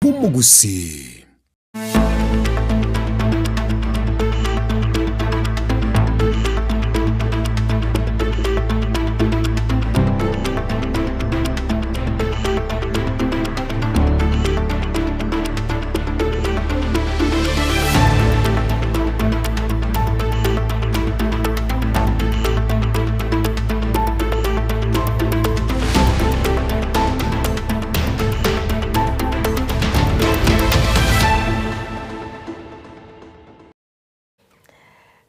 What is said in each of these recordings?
Bw'omogusii.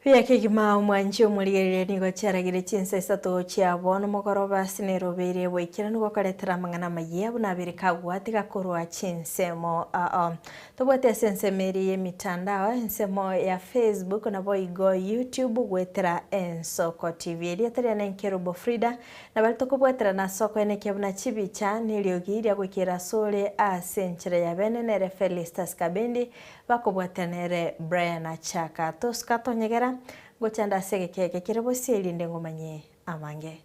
Buya kegima omwanchi omorigereria nigo chiaragire chinsa isato chia bono mogoroba ase Nairobi boikeranu gokoretera amang'ana amayia buna abere kagwatiga korwa chinsemo ao. Tobwate ase ensemo eria y'emitandao, ensemo ya Facebook naboigo YouTube goetera Ensoko TV. Erieta riane Nkerubo Frida, Na baria tokobwaterana ase okoenekia buna chibicha neriogi ria goikera asore ase enchera ya bene nere Felistus Kabindi, bakobwaterana nere Brian Achaka. Tosuka tonyegera, ngochande ase egeka eke kere bosio erinde ngomanye amange.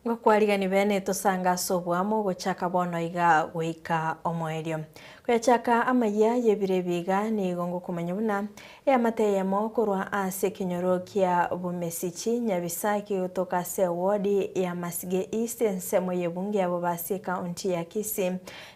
Ngokwarigani bene tosange ase oboamo gochaka bono iga goika omoerio. Koyachaka amayia y'ebiro ebi iga nigo ngokomanya buna eamate eyemo korwa ase ekenyoro kia Bomesichi, Nyabisaki gotoka ase ewodi ya Masige East ensemo y'ebunge ya Bobasi ekaunti ya Kisii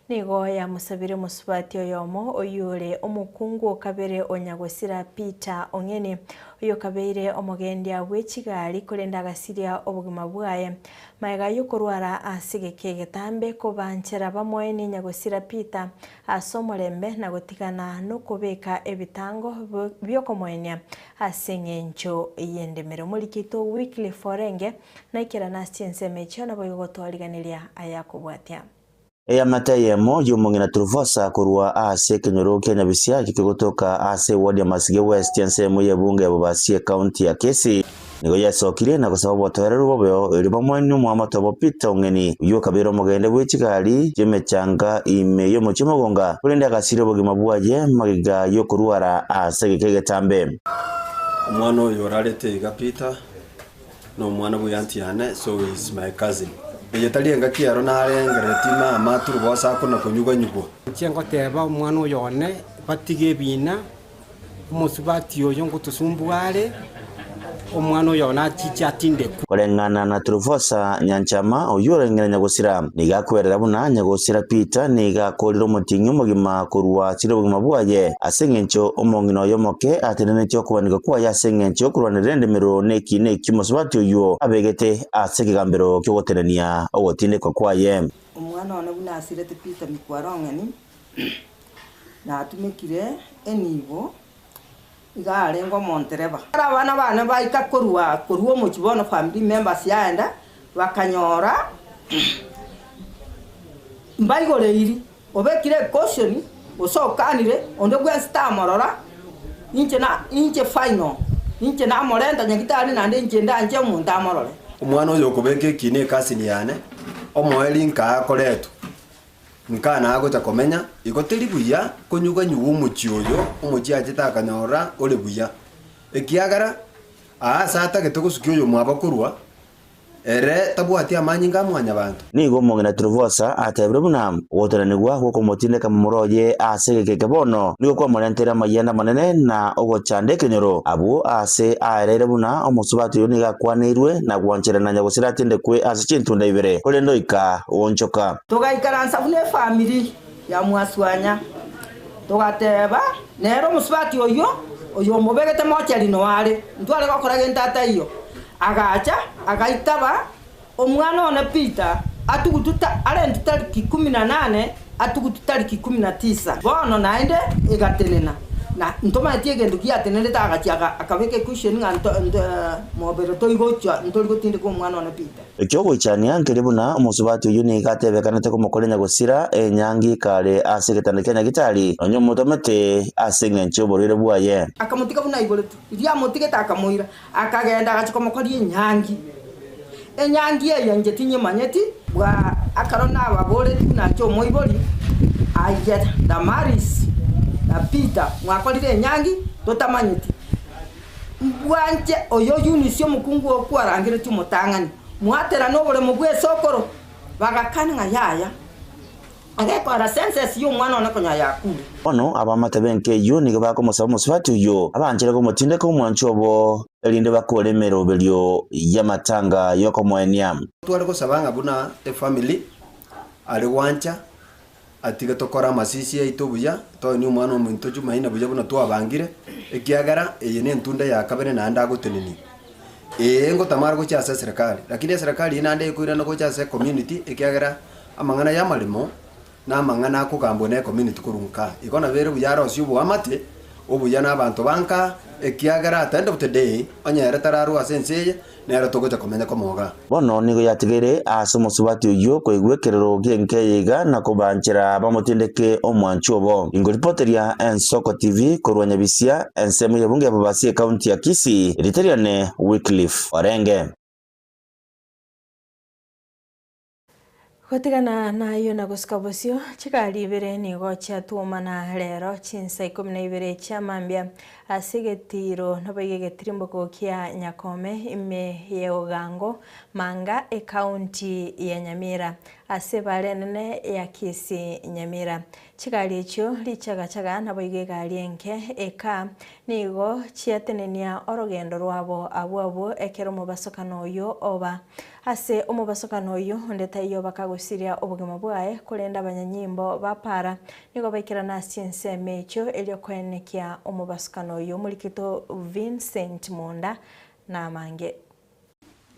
nigo yamosabire omosubati oyomo oyio ore omokungu o kabere o Nyagosira Peter Ong'eni Oyokabeire omogendia bwe chigari, korende agasiria obogima bwaye. Magega y'okorwara ase egeka egetambe, kobanchera bamoenie nyagosira Peter ase omorembe na gotigana nokobeka ebitango bi'okomoenia ase engencho y'endemero. Omoriki oito Wycliffe Orenge naikerane ase chinsemo echio naboigo gotwariganeria ayakobwatia. Eamate eyemo y'omong'ina Trufosa korwa ase ekenyoro kia Nyabisiaki kegotoka ase eward ya Masige West ensemo y'ebunge ya Bobasi ecounty ya Kisii nigo yesokirie na gosaba obotoereru bobeo erio bamoenie omoamate obo Peter Ong'eni oyio okabeire omogende bwe chigari chi'emechanga ime y'omochie Mogonga korende agasiria obogima bwaye magega y'okorwara ase egeka egetambe. Omwana oyo orarete iga Peter nomwana bwe aunty yane so he is my cousin. Eye tari engaki ero narengereretie mama turubosa akona konyuganyugwa. Inche ngoteba omwana oyo one batige ebina, omosubati oyo ngotosumbua are, omwana oyo one achiche atindekwe. Koreng'ana na Trufosa Nyanchama, oyio oreng'ene nyagosira, nigo akwerera buna nyagosira Peter nigo akorire omotienyi omogima korwa asire obogima bwaye, ase engencho omong'ina oye omoke atenenetie okobanika kwaye ase engencho y'okorwanerera endemero na ekiina ekio omosubati oyio abegete ase ekegambero ki'ogotenenia ogotindekwa kwaye. Omwana one buna asirete Peter Mikwarong'eni, natumekire enibo iga arenge omontereba. Ekero abana bane baika korwa korwa omochie bono family members yaenda, bakanyora mbaigoreiri, obekire ecaution gose okanire onde bwensi tamorora, inche na inche final, inche namorenta nyagitari naende inche ndanche omonto amorore. Omwana oyo okobeka ekiina ekasini yane, omoerio nkaa akoretwa. Nkaa nagocha komenya, igo teri buya konyuganyugwa omochie oyo, omochie achete akanyora ore buya. Ekiagera aa ase atagete gosukia oyomwabo korwa, ere tabwati amanyinga a mwanyabanto. Nigo omong'ina Truvosa atebire buna ogotenenigwa gw'okomotindeka momura oye ase egeka eke bono nigo kwamorenteire amayianda amanene na ogochanda ekenyoro, abwo aase aereire buna omosubati oyio nigo akwaneirwe na gwancherana nyagosira atindekwe ase chintunda ibere, korende oika goonchoka. Togaikaransa buna efamiri ya mwaswanya, togateba, Nere omosubati oyio, oyomobegete mocheri noo are, ntware gokora gento ataiyo. Agacha, agaitaba, Omwana one Peter atugutu arentwe tariki ikomi na nane, atugutu tariki ikomi na tisa. Bono naende egatenena, na ntomaeti egento giatenenete agachia akabeka ecushion ng'a mobere toigochia ntori gotindeka omwana one Peter. Eki'ogoichania nkeria buna omosubati oyio nigo atebekanete komokoria nyagosira enyangi kare ase egetanda kia nyagitari, nonya omotomete ase engencho y'oborwaire bwaye. Akamotiga buna aiboretwe. Riria amotigete akamoira, akagenda agachia komokoria enyangi. Enyangi eye inche tinyemanyeti, bwa ekero nababoretie buna inche omoibori, aye Damaris. na Peter mwakorire enyangi totamanyeti. Mbwanche oyo Eunice omokungu oo kwarangeretie omotang'ani, mwaterane oboremo bw'esokoro. Bagakana ng'a yaya. Agekora census y'omwana one konya yakure. Bono abamate b'enka eyio nigo bakomosaba omosubati oyio abanchere komotindeka omwancho obo, erinde bakore emeroberio y'amatanga y'okomoenia. Tware gosaba ng'a buna efamily are gwancha atige tokore amasisi aito buya, toenie omwana ominto Jumaine buya buna twabangire, ekiagera eye nentunda ya kabere naende agotenenia. Ee ngotamare gochia ase eserekari, lakini eserekari eyio naende ekoirana gocha ase ecommunity ekiagera amang'ana y'amaremo na amang'ana akogambwa na ecommunity korwa nkaa. Igo nabo ere buya arosie oboamate obuya na abanto ba nkaa, ekiagera at the end of the day, onye ere tararwe ase ense eye, nere togocha komenya komoga. Bono nigo yatigaire ase omosubati oyio koigwa ekerero gi'enka eye iga na kobanchera bamotindeke omwanchi obo. Ingoripoteria Ensoko TV korwa Nyabisia, ensemo y'ebunge ya Bobasi ekaunti ya Kisii, erieta riane Wycliffe Orenge. Gotigana nayio na gosuka bosio, chigari ibere nigo chiatuomana rero chinsa ikomi na ibere chia mambia ase egetiiro naboigo egetirimboko kia Nyakome ime y'Ogango, Manga, ekaunti ya Nyamira, ase ebara enene ya Kisii Nyamira. Chigari echio richagachaga naboigo egari enke eka nigo chiatenenia orogendo rwabo abwo abwo ekero omobasokano oyio oba. Ase omobasokano oyio onde taiyo bakagosiria obogima bwaye, korende abanyanyimbo ba para nigo baikerana ase chinsemo echio erio koenekia omobasokano oyio. Omorikito Vincent Monda namange.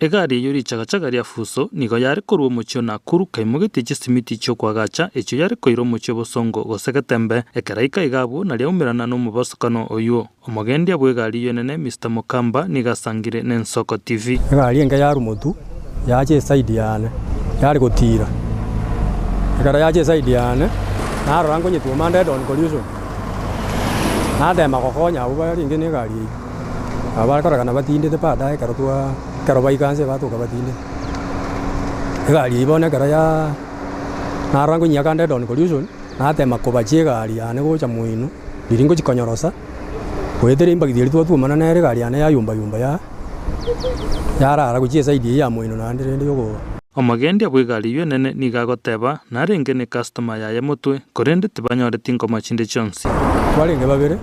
Egari eyio richagachaga ria Fuso nigo yare korwa omochie o Nakuru kaimogetie chisimiti chi'okoagacha echio yare koira omochie o Bosongo gose Getembe. Ekeraika iga abwo naria aumerana nomobasokano oyio. Omogendia bw'egari eyio enene Mister Mokamba nigo asangire n'Ensoko TV. Egari enke yarwa motwe yacha eside yane, yare gotiira. Ekero yacha eside yane, narora nkonyetwoma ande head on collision, natema gokonya abwo barenge na egari eyio, nabo bakorekana batindete baadaye ekero twa ekero baika nse batoka batindete. Egari eyio bono ekero yaa narora nkonyiaka ande head on collision, natema kobachia egari yane gocha moino, riria ngochikonyorosa. Goetera embagiti eria twatuomana nere egari yane yayumba-yumba ya yarara gochia esaidi eyio ya moino naende rende yogo. Omogendia bw'egari eyio enene nigo agoteba, Narenge ne customer yaye motwe, korende tibanyoreti ngoma chinde chionsi. Twarenge babere,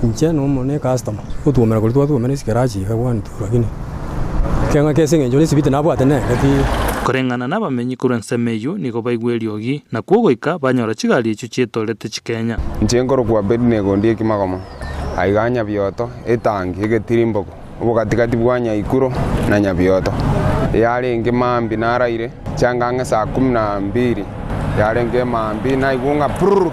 inche na omo ne customer, gotuomera koria twatuomera esikerachi iga one two lakini ekeng'wa eke ase eng'encho nesibiti nabwate nere ti. Koreng'ana nabamenyi korwa ensemo eyio nigo baigwa eriogi, nakwo goika banyora chigari echio chietorete chikenya. Inche nkorokwa Abednego Ondieki Magoma, aiga Nyabioto, etangi, egetirimboko, obogatigati bwa Nyaikuro na Nyabioto. Yarenge mambia naraire, chianga ang'e saa kumi na mbili, yarenge mambia naigwa ng'a purr,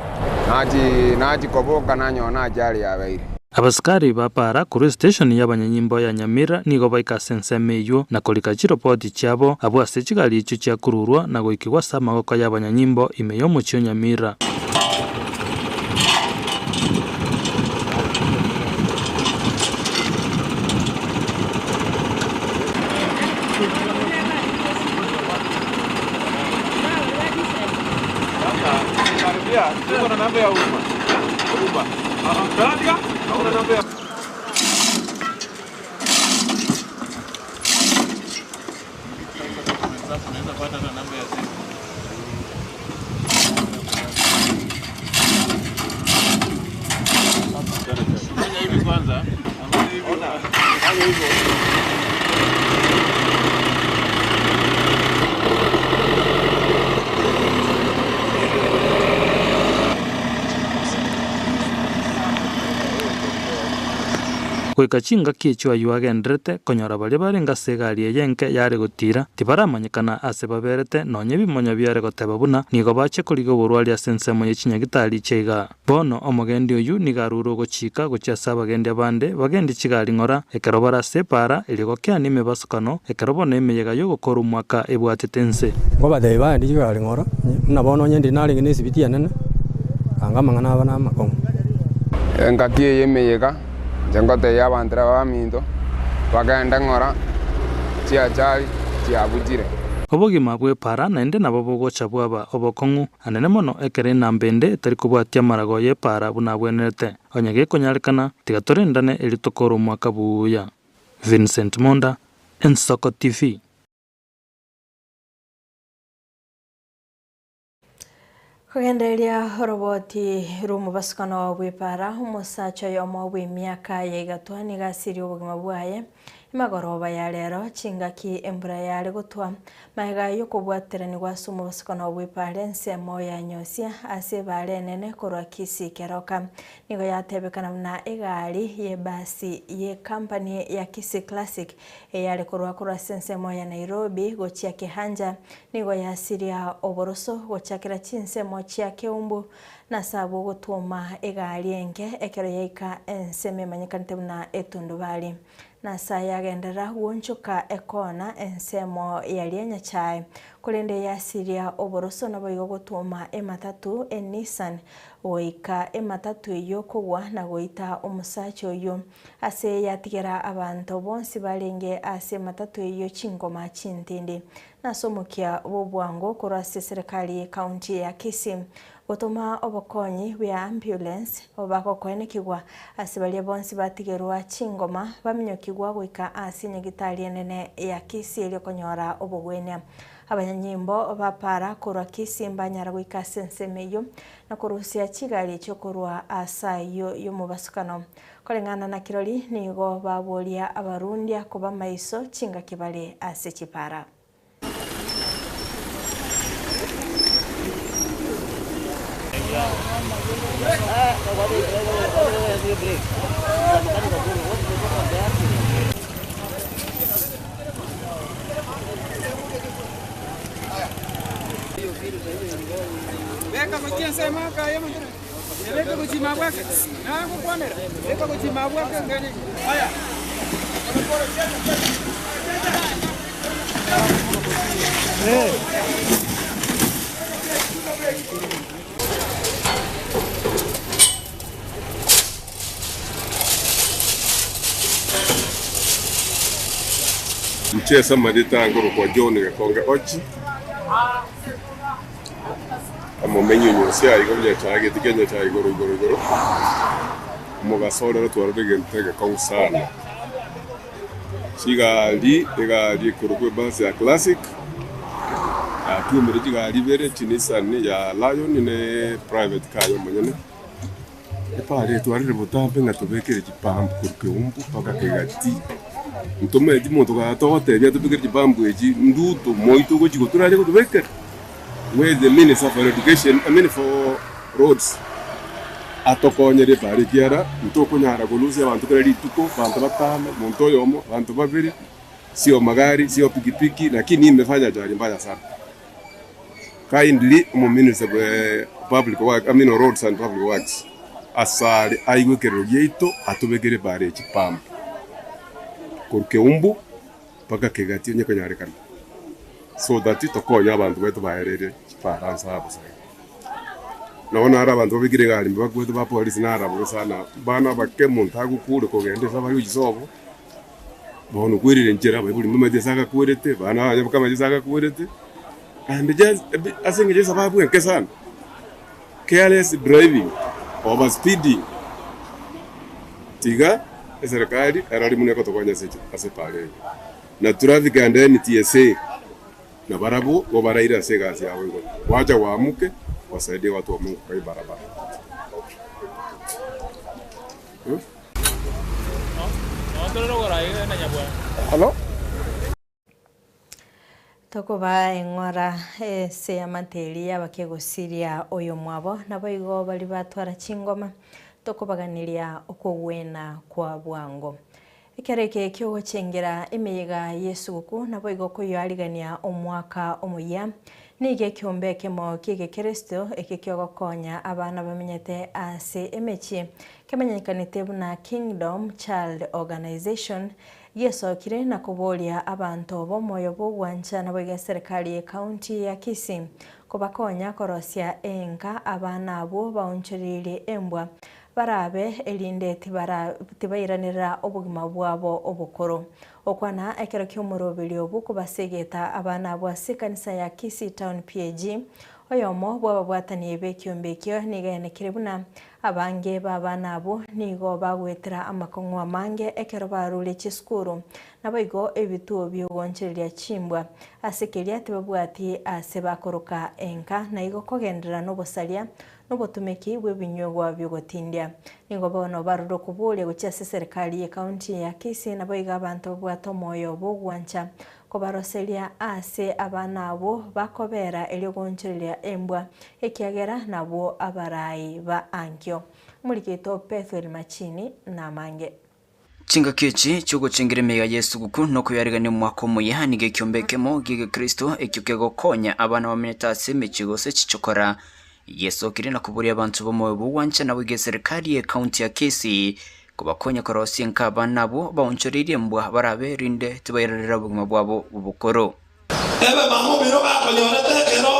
nachi nachi koboka nanyora nachari yabeire. Abasikari ba para korwa esiteshoni y'abanyanyimbo ya Nyamira nigo baika ase ensemo eyio na korika chiropoti chiabo abwo ase chigari echio chiakururwa na goikigwa ase amagoko y'abanyanyimbo ime y'omochie o Nyamira. Goika chingaki echio ayio agendererete konyora baria barenge ase egari eye enke yare gotiira, tibaramanyekana ase baberete, nonya ebimonyo biare goteba buna nigo bachia korigia oborwari ase ensemo ye chinyagitari chia igaa. Bono omogendi oyio nigo arure ogochika gochia ase abagendi abande bagendie chigari ng'ora, ekero bare ase epaara, erio gokeania emebasokano, ekero bono emeyega y'ogokora omwaka ebwatete ense. Nkobatebia bagendie chigari ng'ora, buna bono onye ndiri narenge nesibiti enene, anga amang'ana aba namakong'u. Engaki eye y'emeyega, inche ngotebia abanto aba baminto, bagende ng'ora, chiachari chiabuchire. Obogima bw'epaara naende nabo bogocha bwaba obokong'u anene mono ekero enamba ende etari kobwatia amarago y'epaara buna abwenerete. Onye gekonyarekana, tiga torendane erio tokore omwaka buya. Vincent Monda, Ensoko TV. Kogendereria oroboti rw'omobasukano bw'epaara, omosacha oyomo bw'emiaka ya igatwa nigo asirie obogima bwaye emagoroba ya rero chingaki embura yare gotwa magega y'okobwateranigwa ase omobasukano bw'epaara ensemo ya Nyosia ase ebaara enene korwa Kisii Keroka. Nigo yatebekana buna egari y'ebasi y'ecompany ya Kisii Classic eyare korwa korwa ase ensemo ya Nairobi gochia Kehancha Nigo yasiria oboroso gochakera chinsemo chia keumbu, na ase abwo gotwoma egari enke ekero yaika ensemo emanyekanete buna etundubari. Na ase aya yagenderera gwonchoka ekoona ensemo yaria nyachae. Korende yasiria oboroso naboigo gotwoma ematatu eNissan goika ematatu eyio kogwa na goita omosacha oyio. Ase yatigera abanto bonsi barenge ase ematatu eyio chingoma chintindi. Nase omokia bw'obwango korwa ase eserekari y'ecounty ya Kisii gotoma obokonyi bwea ambulance obagokoenekigwa ase baria bonsi batigerwa chingoma baminyokigwa goika ase enyagitari enene ya Kisii erio konyora obogwenia. Abanyanyimbo ba para korwa Kisii mbanyara goika ase ensemo eyio na korusia chigari echio korwa ase ayio y'omobasukano. Koreng'ana na kirori nigo baboria abarundia koba maiso chingaki bare ase chipara. Inche ase amarieta ange orokwa John Gekonge Ochi. Omomenyi o Nyasae igo Nyasae agete kia Nyasae igoro igoro igoro, omogaso ore otwarire egento egekong'u sana. Chigari, egari ekorokwa ebus ya Classic, yatwomire chigari ibere, chiNissan ya Lion ne private car ya omonyene. Epara etwarire botambe ng'a tobekere chipampu korwa Keumbu mpaka Kegati. Ntomanyeti monto gatogotebia tobekere chipampu echi nduto moito ogochi gotura ache gotobekera? Where is the minister for education, I mean for roads atokonyere epara ekiara ntokonyara kolusia abanto kera rituko, abanto batano, monto oyomo, abanto babere, sio magari, sio pikipiki, lakini imefanya ajali mbaya sana. Kindly omominister bwe public work, I mean roads and public works asare aigwe ekerero giaito atobekere epara echi pump korwa Keumbu mpaka Kegati onye konyarekana so that tokonye abanto baito baerere chipara nse abo saidi. Nabo naro abanto babekire egari mbakwete ba polisi naro abwo sana bana abake omonto agokure kogenda ase abare gochia sobo bono okwerire nchera abaibori mbamaete ase agakwerete abana baye bakamanya ase agakwerete and just ase eng'encho esababu enke sana careless driving, over speeding tiga eserekari erore buna egotokonya ase ase epara eye. Na traffic and NTSA nabarabwo nigo baraire ase egasi yabo igoro, wacha waamuke wasaidie watu wa Mungu kwa hii barabara. Tokoba eng'ora ase eamate eria y'abakegosiria oyomwabo, naboigo baria batwara chingoma, tokobaganeria okogwena kwa bwango. Ekero eke ki'ogochengera emeyega y'esuguku naboigo koyoarigania omwaka omoyia, nigo ekeombe ekemo ki'egekeresito eke kiogokonya abana bamenyete ase emechie kemanyekanete buna Kingdom Child Organization Giesokire na koboria abanto b'omoyo bw'ogwancha naboigo eserekari y'ecounty ya Kisii kobakonya korosia enka abana abwo baonchoreirie embwa. barabe erinde tibara tibairanerera obogima bwabo obokoro. Okwana ekero ki'omoroberio bw'okobasegeta abana abwo ase ekanisa ya Kisii Town PAG, oyomo bw'ababwatani b'ekiombe ekio nigo aenekire buna abange b'abana abwo nigo bagoetera amakong'u amange ekero barure chisukuru, naboigo ebituo bi'ogoonchereria chimbwa ase keria tibabwati ase bakoroka enka naigo kogenderera nobosaria nobotumeki bw'ebinywegwa bi'ogotindia. Nigo bono barure okoboria gochia ase eserekari y'ecounty ya Kisii naboigo abanto babwate omoyo bw'ogwancha kobaroseria ase abana abwo bakobera erio goonchoreria embwa ekiagera nabwo abarai ba ankio. Omorikito Bethuel Machini namange. Chingaki echi chi'ogochengera emeyega y'esuguku na okoyarigania omwaka omoyia nigo ekiombe ekemo gi'egekristo ekio kegokonya abana bamenyete ase emechie gose chichokora. Yesokire na koboria abanto b'omoyo bw'ogwancha naboigo eserikari y'ecounty ya Kisii kobakonya korosia enka abana abwo baonchoreirie embwa barabe erinde tibairorera obogima bwabo bw'obokoro. Ebe mama omino gakonyorete ekero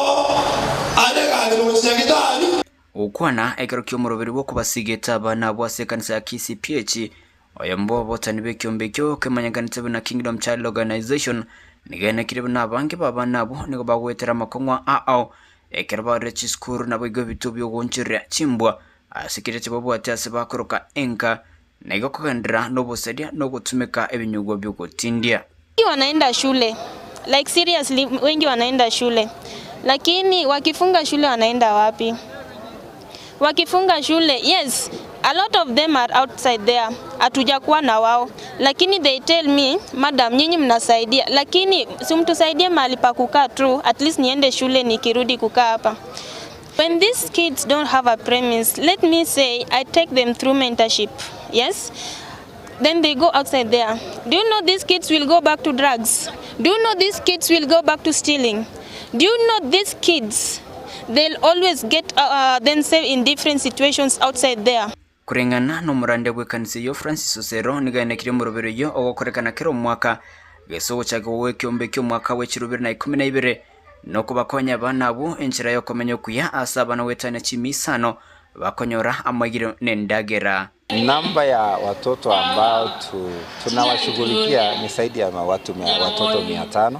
are egari gochia Nyagetari. Gokwana ekero ki'omoroberi bw'okobasigeta abana abwo ase ekanisa ya Kisii PH, oyomo bw'ababotani b'ekiombe ekio kemanyekanete buna Kingdom Child Organization, nigo enekire buna abange b'abana abwo nigo bagoetera amakong'u ao ekero barure chisukuru naboigo ebituo bi'ogoonchoreria chimbwa ase keria tibabwati ase bakoroka enka, na igo kogenderera nobosaria na ogotumeka ebinyugwa bi'ogotindia. Wengi wanaenda shule like seriously wengi wanaenda shule lakini wakifunga shule wanaenda wapi? Wakifunga shule yes a lot of them are outside there hatujakuwa na wao lakini they tell me madam nyinyi mnasaidia lakini si mtusaidie mahali pa kukaa tu at least niende shule nikirudi kukaa hapa. When these kids don't have a premise let me say I take them through mentorship yes then they go outside there do you know these kids will go back to drugs do you know these kids will go back to stealing do you know these kids they'll always get uh, themselves in different situations outside there Koreng'ana nomorandia bw'ekanisa eyio Francis Osero nigo aenekirie omoroberi oyio ogokorekana kera omwaka gese ogochakigwa gw'ekiombe ki'omwaka bwe chirubiri na ikomi na ibere nokobakonya abana abwo enchera y'okomenya okuya ase abana goetania chimisano bakonyora amagiro nendagera. Namba ya watoto ambao tu, tunawashughulikia ni zaidi ya watu mia, watoto 500.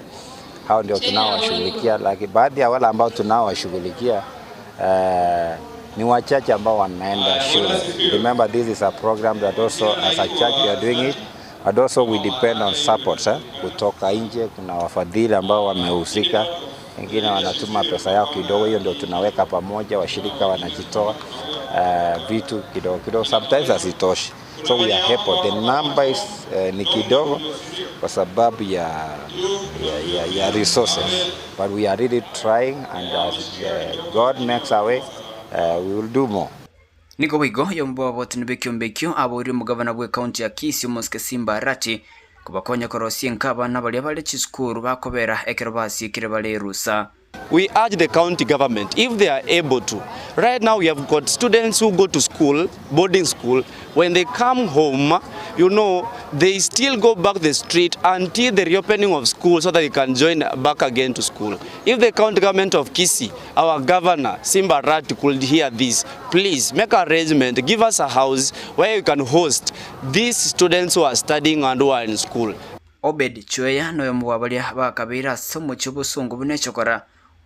Hao ndio tunaowashughulikia, lakini baadhi ya wale ambao tunaowashughulikia ni wachache ambao wanaenda shule. Remember this is a program that also as a church we are doing it but also we depend on support eh? Kutoka nje kuna wafadhili ambao wamehusika, wengine wanatuma pesa yao kidogo, hiyo ndio tunaweka pamoja, washirika wanajitoa vitu kidogo kidogo, sometimes hazitoshi, so we are able. The number is ni kidogo kwa sababu ya resources but we are really trying and as God makes a way we will do more. Nigo boigo oyomo bw'ababotani b'ekiombe ekio aboirie omogabana bw'ecounty ya Kisii omosike Simba Arati kobakonya korosia enka abana baria bare chisukuru bakobera ekero basiekire bare erusa. We urge the county government, if they are able to. Right now we have got students who go to school, boarding school. When they come home, they still go back the street until the reopening of school so that they can join back again to school. If the county government of Kisii, our governor, Simba Arati, could hear this, please make arrangement, give us a house where you can host these students who are studying and who are in school. Obed Chweya noyomo bwa baria bakabeire ase omochie obosongo buna echokora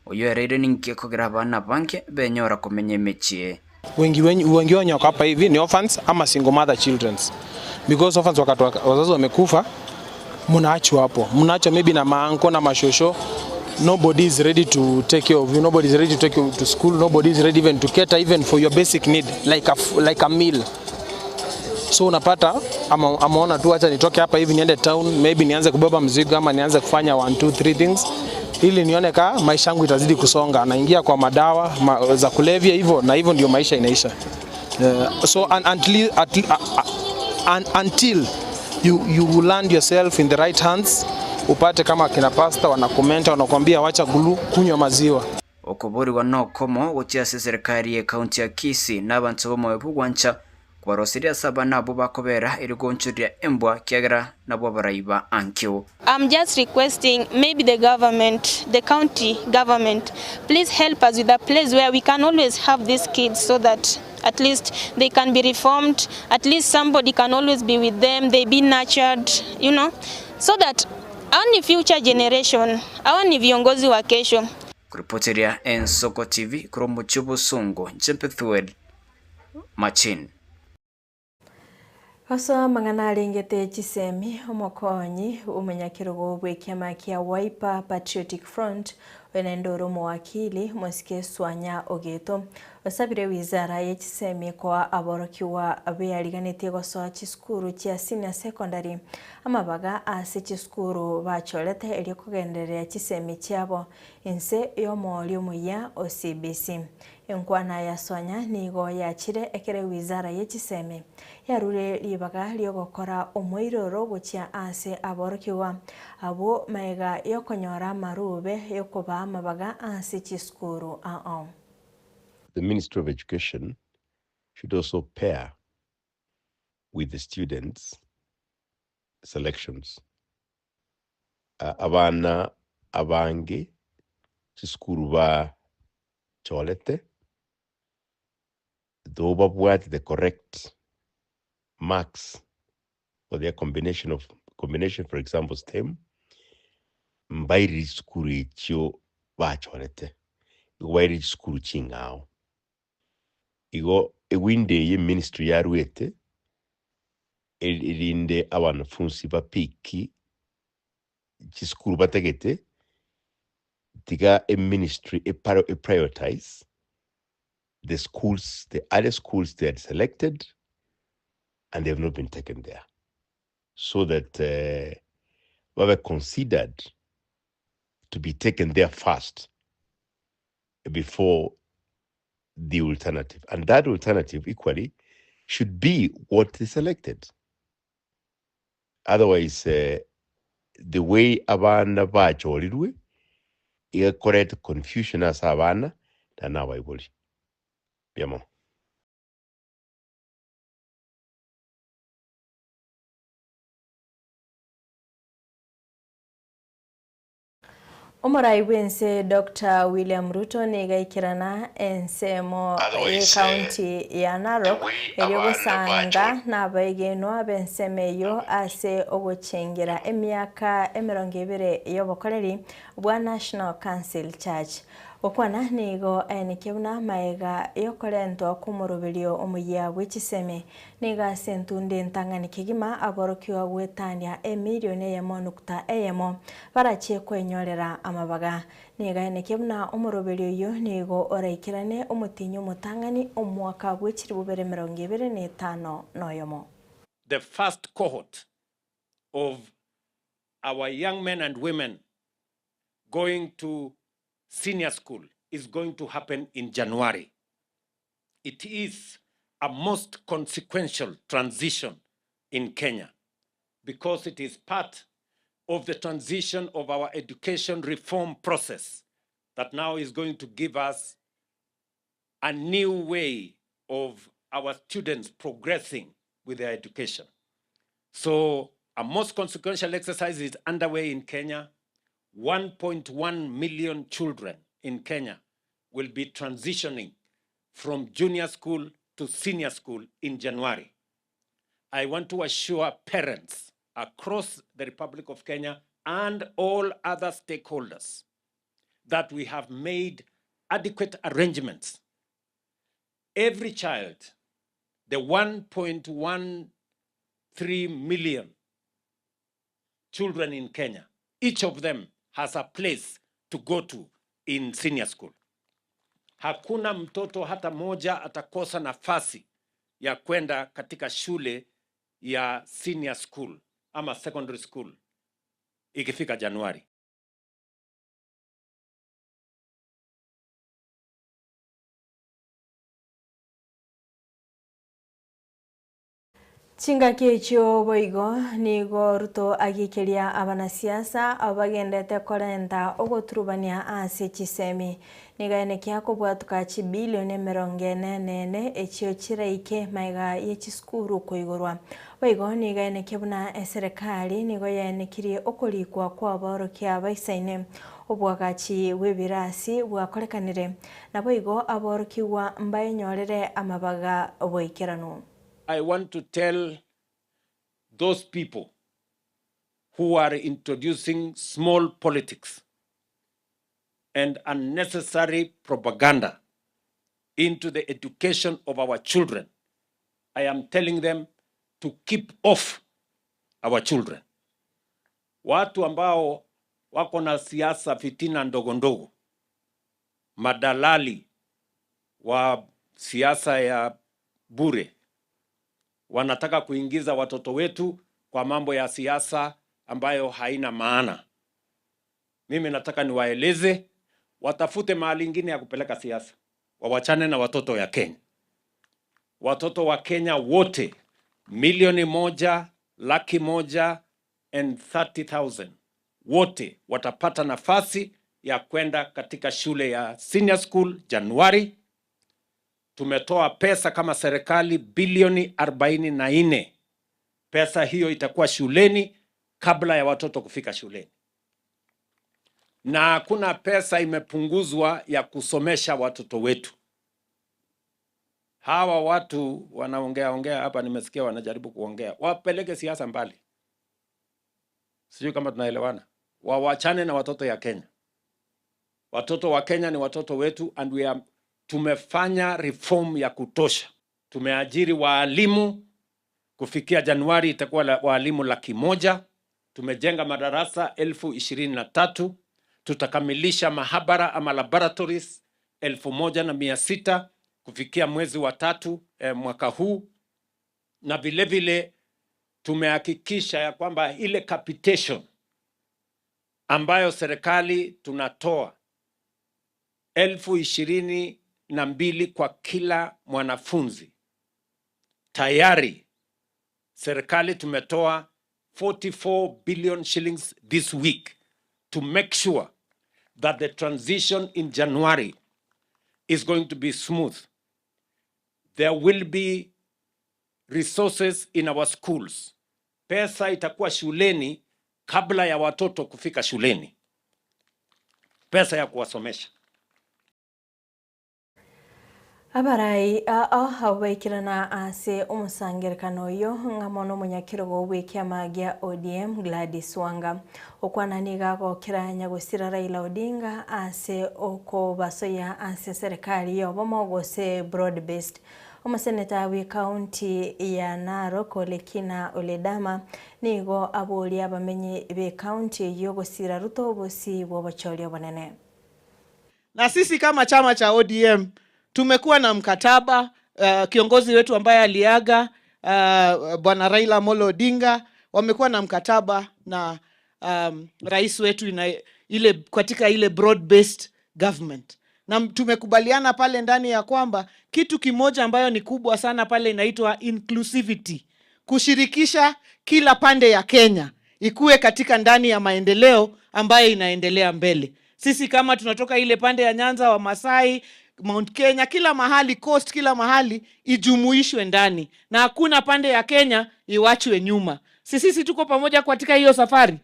oyio ereire ninki ekogera abana abange benyora komenya emechie. Wengi wengi wenye wako hapa hivi ni orphans ama single mother childrens, because orphans wakati wazazi wamekufa, mnaachwa hapo, mnaachwa maybe na maanko na mashosho. Nobody is ready to take care of you, nobody is ready to take you to school, nobody is ready even to cater even for your basic need like a meal. So unapata ama ameona tu acha nitoke hapa hivi niende town, maybe nianze kubeba mzigo ama nianze kufanya 1 2 3 things ili nione ka maisha yangu itazidi kusonga. Naingia kwa madawa za kulevya hivyo, na hivyo ndio maisha inaisha. So until, at, until you land yourself in the right hands, upate kama kina pastor wanakomenta wanakuambia wacha gulu, kunywa maziwa. Okoborigwa nokomo gochia ase serikali ye county ya Kisii na abanto b'omoyo bw'ogwancha kwarosiria saba nabo bakobera erigonchoria embwa kiagera nabo baraiba ankio. I'm just requesting maybe the government, the county government, please help us with a place where we can always have these kids so that At least they can be reformed, at least somebody can always be with them, they be nurtured, you know, so that hao ni future generation, hao ni viongozi wa kesho. Kuripoteria Ensoko TV korwa omochie obosongo, inche Bethuel Machin. Gosoa amang'ana arengete chisemi, omokonyi bw'omonyakerogo bw'ekiama kia Wiper Patriotic Front, oyo naende ore omowakili, Mosike Swanya Ogeto, osabire wizara ye chisemi koa aborokigwa beariganetie gosoa chisukuru chia senior secondary amabaga ase chisukuru bachorete erio kogendereria chisemi chiabo inse y'omoori omoyia o CBC. Enkwana ya Swanya nigo yachire ekero ewizara ye chisemi yarure ribaga ri'ogokora omoiroro gochia aase aborokigwa abwo magega y'okonyora amarube y'okobaa amabaga ase chisukuru ao. The Ministry of Education should also pair with the students selections. Abana abange chisukuru ba chorete though babwate the correct marks for their combination of combination for example STEM mbairire chisukuru echio bachorete igo bairire chisukuru ching'ao. Igo ewindow eye eministry yaruete erinde abanafunsi ba pick chisukuru batagete tiga eministry e prioritize the schools the other schools they had selected and they have not been taken there so that babe considered to be taken there first before the alternative. And that alternative equally should be what they selected. Otherwise, the way abana bachorirwe iga confusion ase abana na abaibori. Biamo. Omorai bw'ense Doctor William Ruto nigo aikerana ensemo y'ecounty ya Narok erio gosanga nabaegenwa b'ensemo eyio ase ogochengera emiaka emerongo ebere y'obokoreri bwa National Council Church. Gokwana nigo aenekia buna magega y'okorentwa kw'omoroberio omoyia bwe chisemi Nigo ase entunda entang'ani kegima aborokigwa goetania emilioni eyemo nukta eyemo barachie kwenyorera amabaga. Nigo aenekia buna omoroberio oyio nigo oraikerane omotienyi omotang'ani omwaka bwe chilifu bibere emerongo ebere na etano na oyomo. The first cohort of our young men and women going to senior school is going to happen in January. It is a most consequential transition in Kenya because it is part of the transition of our education reform process that now is going to give us a new way of our students progressing with their education. So a most consequential exercise is underway in Kenya. 1.1 million children in Kenya will be transitioning from junior school to senior school in January. I want to assure parents across the Republic of Kenya and all other stakeholders that we have made adequate arrangements. Every child, the 1.13 million children in Kenya, each of them has a place to go to in senior school. Hakuna mtoto hata moja atakosa nafasi ya kwenda katika shule ya senior school ama secondary school ikifika Januari. Chingaki echio boigo nigo Ruto agiikeria abanasiasa abwo bagendete korenta ogoturubania ase chisemi. Nigo aenekia kobwatuka chibilioni emerongo ene na ene echio chiraike magega ye chisukuru koigorwa. Boigo nigo aenekia buna eserekari nigo yaenekirie okorikwa kw'abaorokia baisaine. Obwagachi bw'ebirasi bwakorekanire, naboigo aborokigwa mbaenyorere amabaga boikeranu. I want to tell those people who are introducing small politics and unnecessary propaganda into the education of our children, I am telling them to keep off our children. Watu ambao wako na siasa fitina ndogo ndogo, madalali wa siasa ya bure, wanataka kuingiza watoto wetu kwa mambo ya siasa ambayo haina maana. Mimi nataka niwaeleze watafute mahali ingine ya kupeleka siasa, wawachane na watoto ya Kenya. Watoto wa Kenya wote milioni moja laki moja and 30,000 wote watapata nafasi ya kwenda katika shule ya senior school Januari. Tumetoa pesa kama serikali bilioni 44. Pesa hiyo itakuwa shuleni kabla ya watoto kufika shuleni, na hakuna pesa imepunguzwa ya kusomesha watoto wetu. Hawa watu wanaongea ongea hapa, nimesikia wanajaribu kuongea, wapeleke siasa mbali. Sijui kama tunaelewana. Wawachane na watoto ya Kenya. Watoto wa Kenya ni watoto wetu and we are, tumefanya reform ya kutosha. Tumeajiri waalimu kufikia Januari itakuwa la, waalimu 100,000. Tumejenga madarasa 23,000. Tutakamilisha mahabara ama laboratories 1,600 kufikia mwezi wa tatu mwaka huu, na vile vile tumehakikisha ya kwamba ile capitation ambayo serikali tunatoa 22,000 kwa kila mwanafunzi, tayari serikali tumetoa 44 billion shillings this week to make sure that the transition in January is going to be smooth. There will be resources in our schools. Pesa itakuwa shuleni kabla ya watoto kufika shuleni, pesa ya kuwasomesha. Abarai aa abwo baikirana ase omosangerekano oyio ng'amo na omonyakerogo bw'ekiama gia ODM Gladys Wanga. Okwana nigo agokera nyagosira Raila Odinga ase okobasoya ase serikali y'obomo gose broad based. Omoseneta bw'ekaunti ya Narok Olekina Oledama nigo aboria abamenyi b'ekaunti eyio gosira Ruto obosi bw'obochori obonene. Na sisi kama chama cha ODM tumekuwa na mkataba kiongozi wetu ambaye aliaga Bwana Raila Amolo Odinga, wamekuwa na mkataba na rais wetu ina, ile katika ile broad based government, na tumekubaliana pale ndani ya kwamba kitu kimoja ambayo ni kubwa sana pale inaitwa inclusivity, kushirikisha kila pande ya Kenya ikuwe katika ndani ya maendeleo ambayo inaendelea mbele. Sisi kama tunatoka ile pande ya Nyanza, wa Masai, Mount Kenya, kila mahali coast, kila mahali ijumuishwe ndani, na hakuna pande ya Kenya iwachwe nyuma. Sisi tuko pamoja katika hiyo safari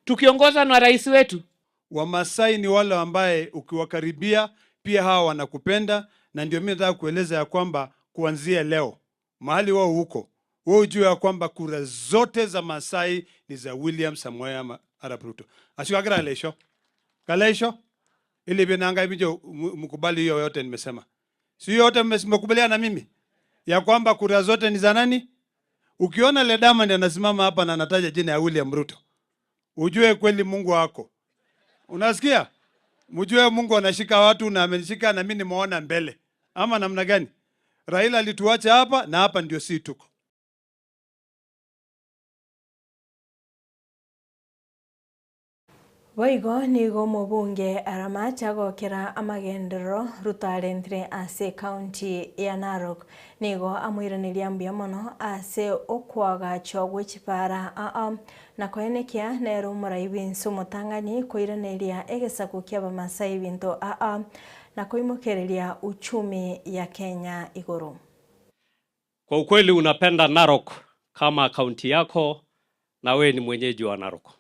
tukiongozwa na rais wetu. Wamasai ni wale ambaye ukiwakaribia pia hawa wanakupenda, na ndio mimi nataka kueleza ya kwamba kuanzia leo mahali wao huko, wewe ujue ya kwamba kura zote za Masai ni za William Samoei Arap Ruto. Ashikagira lesho kalesho ili binanga ibijo mkubali hiyo yote nimesema, si yote mmekubaliana na mimi ya kwamba kura zote ni za nani? Ukiona Ledama ndiye anasimama hapa na anataja jina ya William Ruto, ujue kweli Mungu wako. Unasikia? Mjue Mungu anashika watu na amenishika na mimi nimeona mbele. Ama namna gani? Raila alituacha hapa na hapa ndio si tuko. Boigo nigo omobunge Aramache agokera amagenderero Ruto arentire ase ekaunti ya Narok. Nigo amoiraneria mbuya mono ase okwagachwa gwe chipara aa na koenekia nere omorai bw'ense omotang'ani koiraneria egesaku kia abamasai ebinto aa na koimokereria uchumi ya Kenya igoro. Kwa ukweli unapenda Narok kama kaunti yako na wewe ni mwenyeji wa Narok.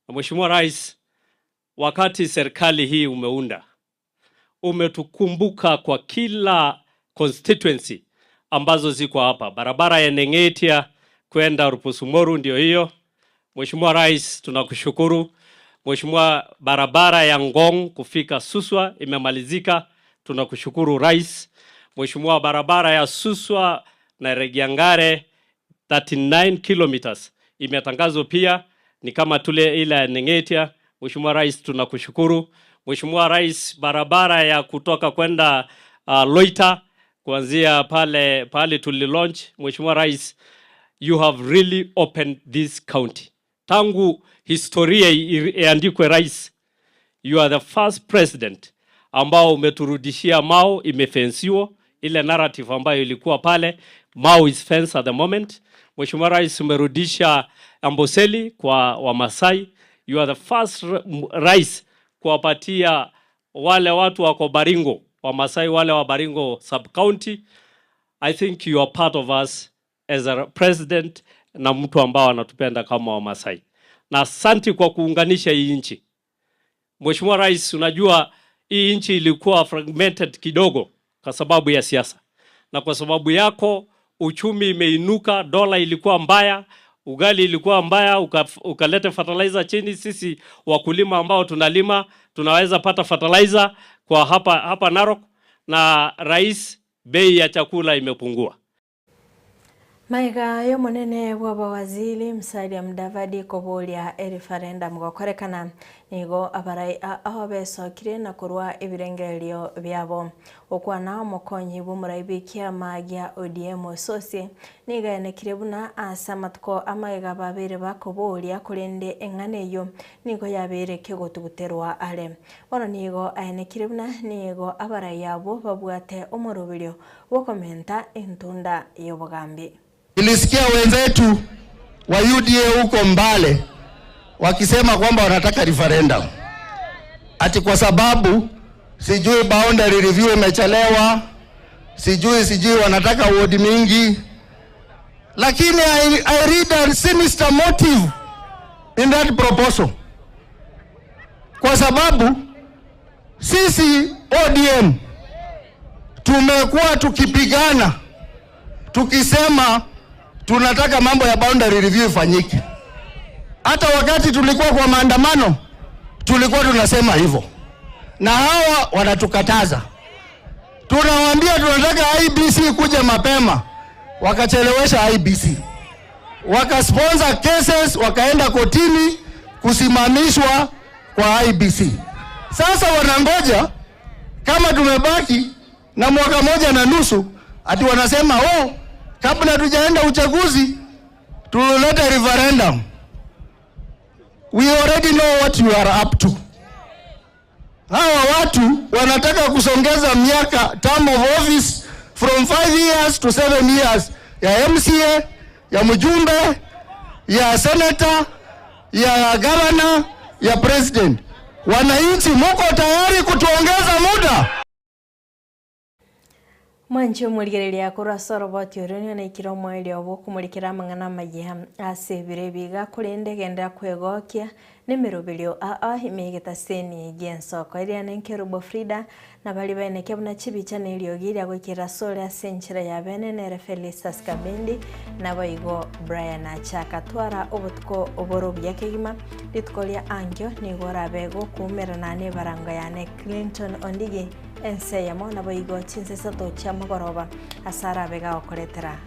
Na Mheshimiwa Rais, wakati serikali hii umeunda, umetukumbuka kwa kila constituency ambazo ziko hapa. Barabara ya Nengetia kwenda Rupusumoru ndio hiyo. Mheshimiwa Rais, tunakushukuru. Mheshimiwa, barabara ya Ngong kufika Suswa imemalizika, tunakushukuru Rais. Mheshimiwa, barabara ya Suswa na Regiangare 39 kilometers imetangazwa pia, ni kama tule ile ya Nengetia. Mheshimiwa Rais, tunakushukuru. Mheshimiwa Rais, barabara ya kutoka kwenda Loita kuanzia pale pale tuli launch. Mheshimiwa Rais, you have really opened this county. Tangu historia iandikwe, Rais, you are the first president ambao umeturudishia Mau imefensiwa, ile narrative ambayo ilikuwa pale, Mau is fenced at the moment. Mheshimiwa Rais, umerudisha Amboseli kwa Wamasai. You are the first rais kuwapatia wale watu wako Baringo, Wamasai wale wa Baringo sub county. I think you are part of us as a president na mtu ambao anatupenda kama Wamasai, na asanti kwa kuunganisha hii nchi. Mheshimiwa Rais, unajua hii nchi ilikuwa fragmented kidogo kwa sababu ya siasa, na kwa sababu yako uchumi imeinuka, dola ilikuwa mbaya, ugali ilikuwa mbaya, ukaleta fertilizer chini. Sisi wakulima ambao tunalima tunaweza pata fertilizer kwa hapa hapa Narok, na rais, bei ya chakula imepungua. Maiga y'omonene bw'abawaziri Musalia Mudavadi koboria ereferendum gokorekana nigo abarai aho besokire na korwa ebirengererio biabo okwana omokonyi bw'omorai bw'ekiama gia ODM Osose nigo aenekire buna ase amatuko amaiga babere bakoboria korende eng'ana eyo nigo yabeire kegotuguterwa are bono nigo aenekire buna nigo abarai abo babwate omoroberio bwokomenta entunda y'obogambi. Nilisikia wenzetu wa UDA huko Mbale wakisema kwamba wanataka referendum, ati kwa sababu sijui boundary review imechelewa, sijui sijui wanataka ward mingi, lakini I read a sinister motive in that proposal, kwa sababu sisi ODM tumekuwa tukipigana tukisema tunataka mambo ya boundary review ifanyike. Hata wakati tulikuwa kwa maandamano tulikuwa tunasema hivyo, na hawa wanatukataza. Tunawaambia tunataka IEBC kuja mapema, wakachelewesha IEBC, wakasponsor cases, wakaenda kotini kusimamishwa kwa IEBC. Sasa wanangoja kama tumebaki na mwaka moja na nusu, ati wanasema oh, kabla tujaenda uchaguzi tulete referendum. We already know what you are up to. Hawa watu wanataka kusongeza miaka term of office from 5 years to 7 years ya MCA, ya mjumbe, ya senator, ya governor, ya president. Wananchi muko tayari kutuongeza muda? Mwanchi omorigereria korwa ase oroboti orio nigo naikire omoerio obo okomorikera amang'ana amaya ase ebiro ebiga korende egendera kwegokia na emeroberio aa ime egetaseni gia ensoko eria na enkerubo Frida na bari baeneke buna chibicha na eriogi ria goikera ase ase enchera ya bene nere Felistus Kabendi naboigo Brian Achaka twara obotuko oboro buya kegima rituko ria ankio nigo orabe gokumerana na ebarango yane Clinton Ondigi enseyamo naboigo chinsesa chia mogoroba ase arabe gagokoretera